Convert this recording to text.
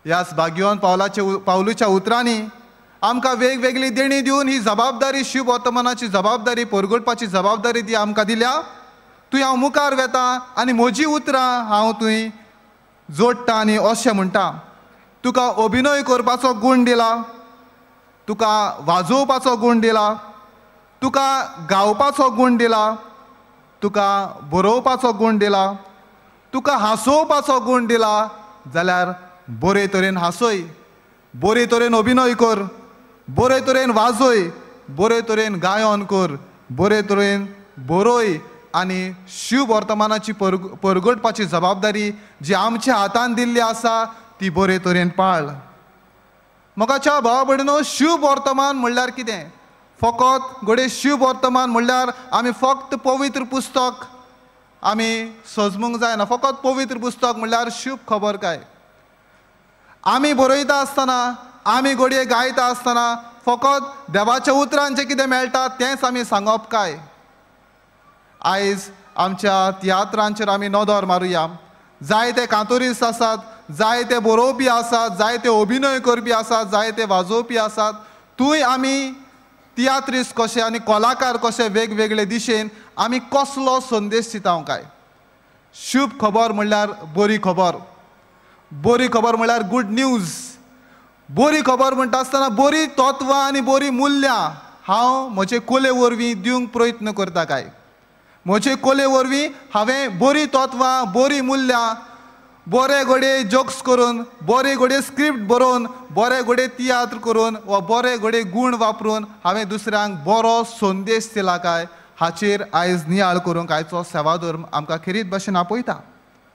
ह्याच भाग्यवान पावलूच्या उतरांनी आमकां वेगवेगळी देणी दिवन ही जबाबदारी, शुभ वर्तमानाची जबाबदारी, परगटपाची जबाबदारी ती आमकां दिल्या. तूं हांव मुखार वेता आनी म्हजी उतरां हांव तुवें जोडटा आनी अशें म्हणटा, तुका अभिनय करपाचो गूण दिला, तुका वाजोवपाचो गूण दिला, तुका गावपाचो गूण दिला, तुका बरोवपाचो गूण दिला, तुका हांसोवपाचो गूण दिला, जाल्यार बरे तरेन हांसय, बरे तरेन अभिनय कर, बरे तरेन वाजय, बरे तरेन गायन कर, बरे तरेन बरोय आनी शुभ वर्तमानाची परगटपाची जबाबदारी जी आमच्या हातान दिल्ली आसा ती बरे तरेन पाळ. मोगाच्या भावा भयणीनो, शुभ वर्तमान म्हणल्यार कितें? फकत घडये शुभ वर्तमान म्हणल्यार आमी फक्त पवित्र पुस्तक आमी सजमूंक जायना. फकत पवित्र पुस्तक म्हणल्यार शुभ खबर काय? आमी बरयता आसतना, आमी घडये गायता आसतना फकत देवाच्या उतरान जें कितें मेळटा तेंच आमी सांगप काय? आयज आमच्या तियात्रांचेर आमी नदर मारुया. जायते कांतोरिस्ट आसात, जायते बरोवपी आसात, जायते अभिनय करपी आसात, जायते वाजोवपी आसात. थंय आमी तियात्रिस्ट कशे आनी कलाकार कशे वेगवेगळे दिशेन आमी कसलो संदेश दिता काय? शुभ खबर म्हणल्यार बरी खबर, बरी खबर म्हणल्यार गुड न्यूज. बरी खबर म्हणटा आसतना बरी तत्वां आनी बरी मुल्यां हांव म्हजे कोले वरवीं दिवंक प्रयत्न करता काय? म्हजे कोले वरवीं हांवें बरी तत्वां, बरी मुल्यां, बरे घडये जोक्स करून, बरे घडये स्क्रिप्ट बरोवन, बरे घडये तियात्र करून वा बरे घडये गूण वापरून हांवें दुसऱ्यांक बरो संदेश दिला काय? हाचेर आयज नियाळ करूंक आयचो सेवाधर्म आमकां खेरीत भाशेन आपयता.